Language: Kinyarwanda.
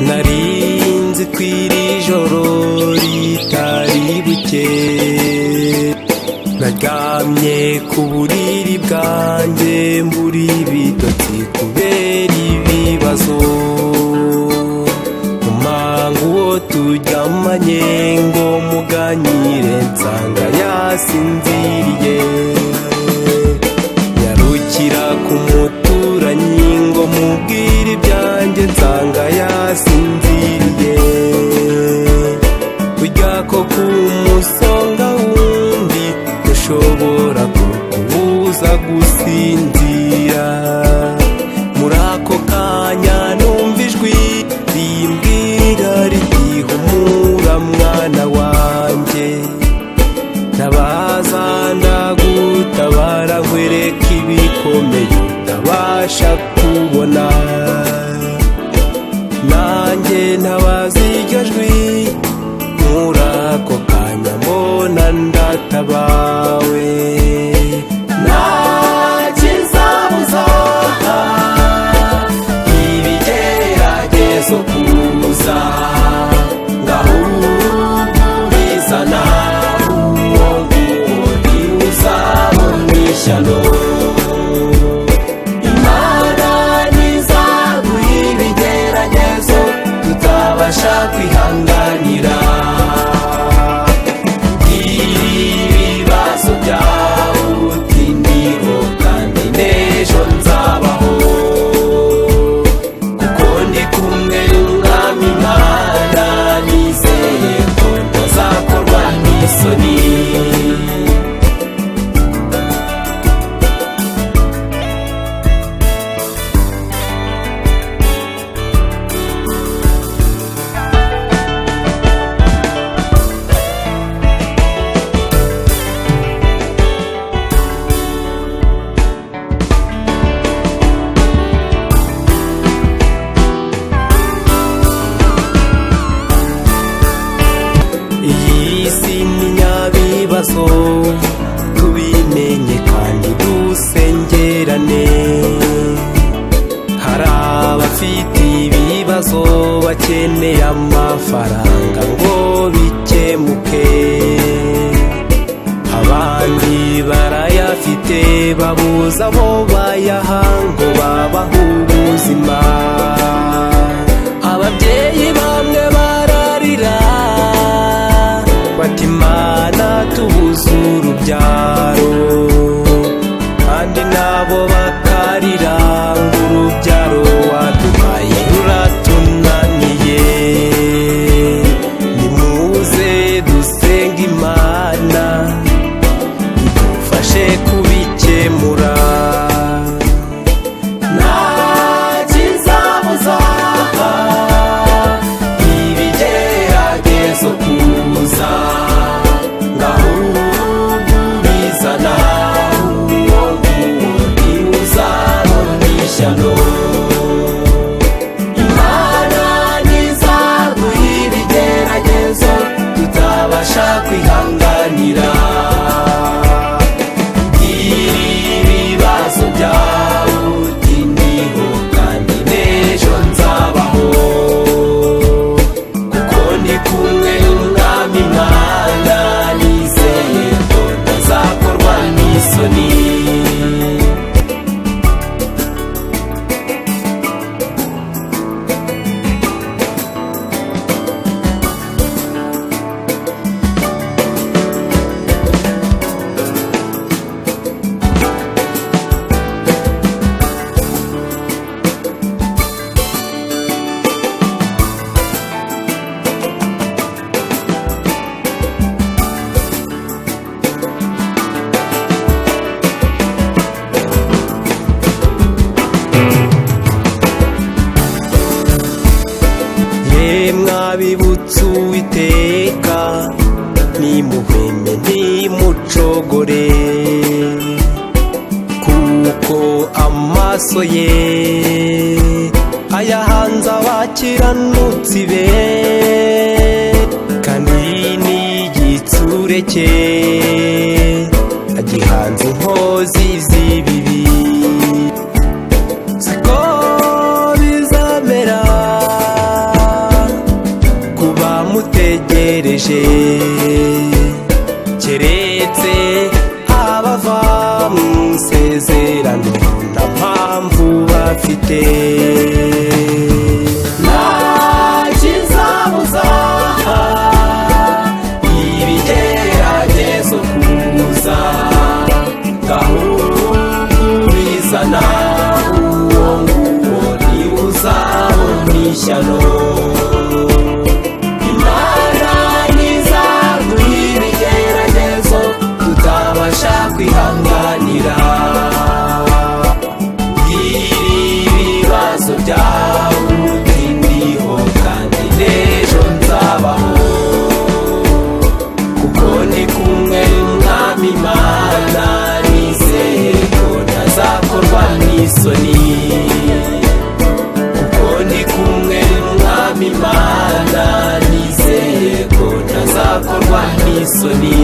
Narinzi ko iri joro ritari buke. Naryamye ku buriri bwanjye, mbura ibitotsi kubera ibibazo. Umanga uwo turyamanye ngo muganyire, nsanga yasinziriye. Nyarukira ku muturanyi ngo mubwire ibyanjye, nsanga yasinziriye. Burya ko umusonga wundi ushobora kukubuza gusinzira. Muri ako kanya numva ijwi rimbwira riti: "Humura mwana wanjye, ntabaza ndagutabara, nkwereka ibikomeye utabasha kubona." Nanjye ntabaza iryo jwi, muri ako kanya mbona ndatabawe. Nta kizabuza ibigeragezo kuza, ngahubwo bizana uwo nguwo ntiwuzabona ishyano. Imana ntizaguha ibigeragezo tutabasha kwihanganira. Ibibazo byawe uti: "Ndiho kandi n'ejo nzabaho, kuko ndi kumwe n'Umwami Imana, nizeye ko ntazakorwa n'isoni." Iyi si ni nyabibazo, tubimenye kandi dusengerane. Hari abafite ibibazo bakeneye amafaranga ngo bikemuke, abandi barayafite babuza abo bayaha ngo babahe ubuzima. Ababyeyi bamwe bararira bati: "Imana, tubuze urubyaro." Kandi nabo bakarira ngo: "Urubyaro waduhaye ruratunaniye." Nimuze dusenga Imana idufashe kubikemura. Nta kizabuza ibigeragezo kuza, ngahubwo bizana uwo nguwo ntiwuzabona ishyano. Imana ntizaguha ibigeragezo tutabasha kwihanganira. Ibibazo byawe uti: "Ndiho kandi n'ejo nzabaho, kuko ndi kumwe n'Umwami Imana, nizeye ko ntazakorwa n'isoni." Ye mwabibutse Uwiteka, nimuhweme ntimucogore, kuko amaso ye ayahanze abakiranutsi be, kandi n'igitsure cye agihanze inkozi z'ibibi. Siko bizamera. Bwije, keretse abava mu isezerano nta mpamvu bafite. Nta kizabuza ibigeragezo kuza, ahubwo bizana uwo nguwo niwe uzabona ishyano. Imana ntizaguha ibigeragezo tutabasha kwihanganira. Bwira ibibazo byawe uti: "Ndiho kandi n'ejo nzabaho, kuko ndi kumwe n'Umwami Imana. Nizeye ko ntazakorwa n'isoni, kuko ndi kumwe n'Umwami Imana. Nizeye ko ntazakorwa n'isoni."